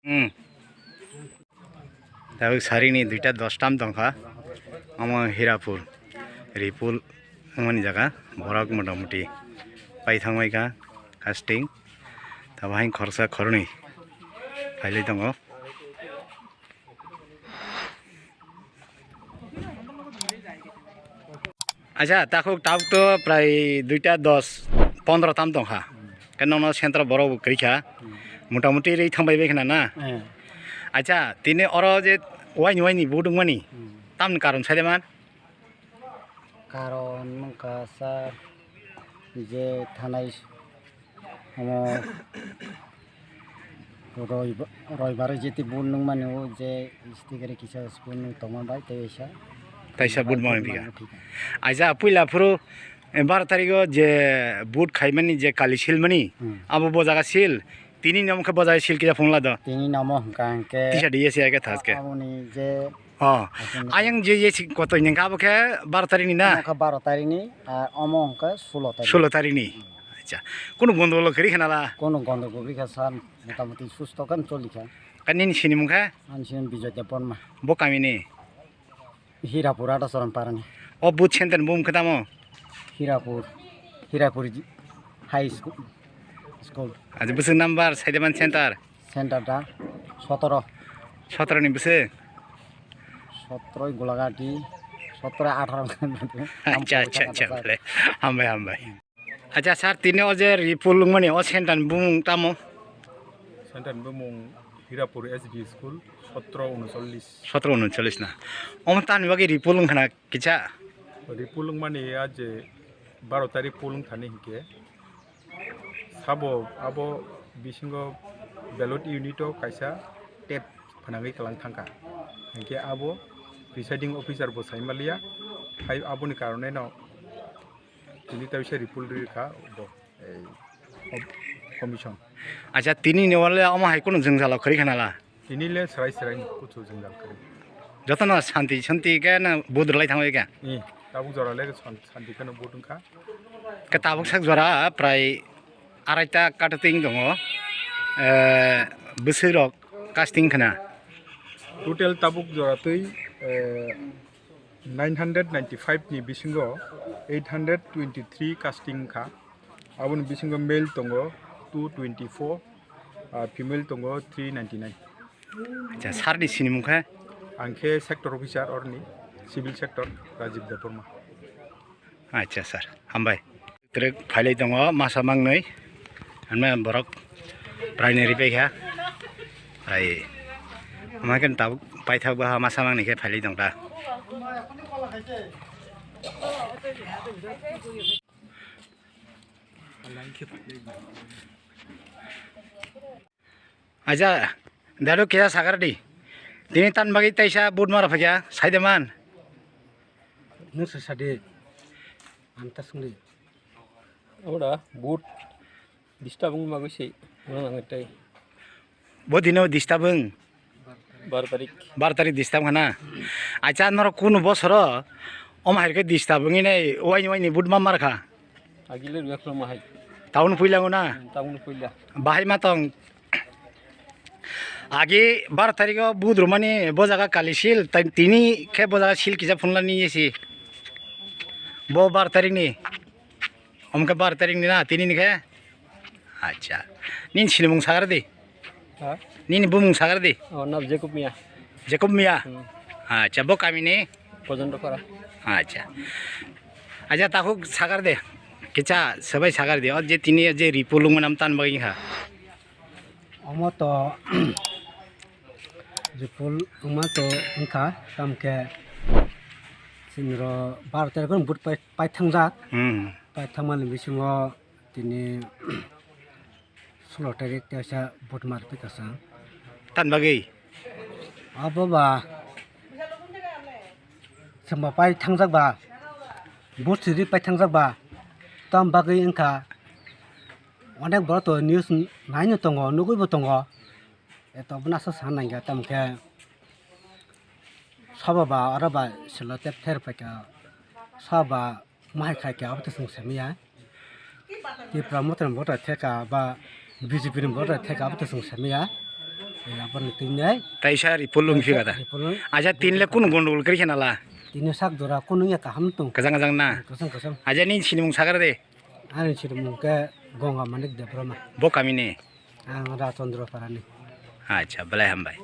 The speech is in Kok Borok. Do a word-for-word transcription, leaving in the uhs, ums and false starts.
Hmm. Tabuk sarini duita dos tam tongkha. Omo Hirapur, Ripul wngmani jaga. Borok motamuti paithangbaikha casting. Tabuk hain khoroksa khoroknwi phailai tongo. Acha, takhuk tabuk to prai duita dos pondro tam tongkha. Khe nono central borok bo kwrwikha. Motamuti rwi thangbai bai khna na. Eh. Acha, tini oro je waini waini vote wngmani, Hmm. tamni karon saide man? Karon wngkha sir, je thanai omo roiba-, roibaro jeti vote wngmani o je sticker kisa spoon tongma bai tei waisa. Taisa vote ma wngphi kha. Acha, puila phuru, eh, baro tarikh o je vote khaimani je kali silmani, Hmm. abo bo jaga sil, tini ni omo khe bo jaga sil kisa phunukla do. Tini ni omo hwnkha hwnkhe Tisa D S A khe thaske. Aboni je Oh, Aswk. Ayang je ye si kotoi ni kha, abo khe baro tarikh ni na? Omo khe baro tarikh ni, ar omo hwnkhe sulo tarikh. Sulo tarikh ni. Acha. Kunu gondogol kwrwi kha nala? Kunu gondogol kwrwi kha sir, motamuti susto khe choli kha. Khe nini sinimung khe? Ani sinimung Bijoy Debbarma. Bo kami ni? Hirapur Adacharan para ni. O booth center ni bumung khe tamo? Hirapur, Hirapur ji-, High School, School. Acha, bwswk number, Saidaman Center? Center da sotoro. Sotoro ni bwswk? Sotoro Golagati, sotoro atharo. Acha, acha, acha, bole. Hambai, hambai. Acha, sir, tini o je Ripul wngmani, o center ni bumung tamo? Center ni bumung Hirapur S B School, sotoro unochollis. Sotoro unochollis na. Omo tamni bagwi Ripul wngkha na? Kisa. Ripul wngmani a je baro tarikh polling thani hinkhe sabo abo bisingo ballot unit o kaisa tab phnangwi kwlang thangkha. Hinkhe abo presiding officer bo saimaliya, hai aboni karone no tini ta bisa Ripul rikha bo. Ei, com-, commission. Acha, tini ni wale omo hai kunu jwngjalo kwrwi kha nala? Tini le srai srai kuchu jwngjal kwrwi. Jotono santi santi khe na vote rwlai thangwi khe? Ee, tabuk jora le san-, santi kheno vote wngkha. Khe tabuk sak jora prai araita katating tongo, eh, bwswk rok casting khna. Total tabuk jora twi, eh, nine hundred ninety-five ni bisingo eight hundred twenty-three casting wngkha. Aboni bisingo male tongo two twenty-four, ah, female tongo three ninety-nine. Acha, sir ni sinimung khe? Ang khe sector officer orni, civil sector, Rajiv Debbarma. Acha, sir, hambai. Twrwk phailai tongo masa mangnwi, hwnba borok prai ni ripai kha. Ai, ama khe tabuk paithak baha masa mangni khe phailai tong ta. Aja, dadu kisa sakar di. Tini tan bagwi taisa vote mara phakya, saide man. Nung sa sadi. Ang ta sungdi. Ora vote disturb wng bagwi se. Nang ang tai. Bo dino disturb wng. Bar tarik. Bar tarik disturb khana. Acha norok kunu bosoro om hai khe disturb wngwi nai waini waini vote ma mar kha. Agile rwya khuloma hai. Town puila nguna. Town puila. Bahai ma tong. Agi bar tarikh o vote rwmani bo jaga kali sil, tai tini khe bo jaga sil kisa phunla ni si. Bo bar tarikh ni. Om khe bar tarikh ni na, tini ni khe? Acha. Nini sinimung sagar di. Ha? Nini bumung sagar di. Oh, nab Jacob Mia. Jacob Mia? Hmm. Acha, bo kami ni? Pojontopara. Acha. Acha, takhuk sagar de. Kicha sabai sagar de. O je tini je Ripul wngma nam tan bagwi kha. Omo to Ripul wngma to wngkha, tamkhe sinro bar tarikh vote pai, paithangjak. Hmm. Paithangmani bisingo tini sulo tarik teisa vote mar pi kasa. Tan bagwi? Abo ba, samba pai thangjak ba, vote siri pai thangjak ba, tam bagwi wngkha. Onek borok to news naino tongo, nugwi bo tongo. Eto bwna sa sa nangya, tamo khe sobo ba oro ba silo tep ther paikha, sobo ba mahai khai khe abo to chwng samiya. Tipra Motha ni vote theka ba B J P ni vote theka abo to chwng samiya. Aboni twi nai. Taisa ripul lung phi kata. Ripul lung. Aja tin le kun gondogol kri khenala. Tini sak jora kun ya kaham tung. Kajang kajang na. Kosong kosong. Aja ni sinimung sagar de. Ani sinimung ke Gonga Manik Debbarma. Bo kami ni. Ang Rajchandra Parani. Acha, belai hambai.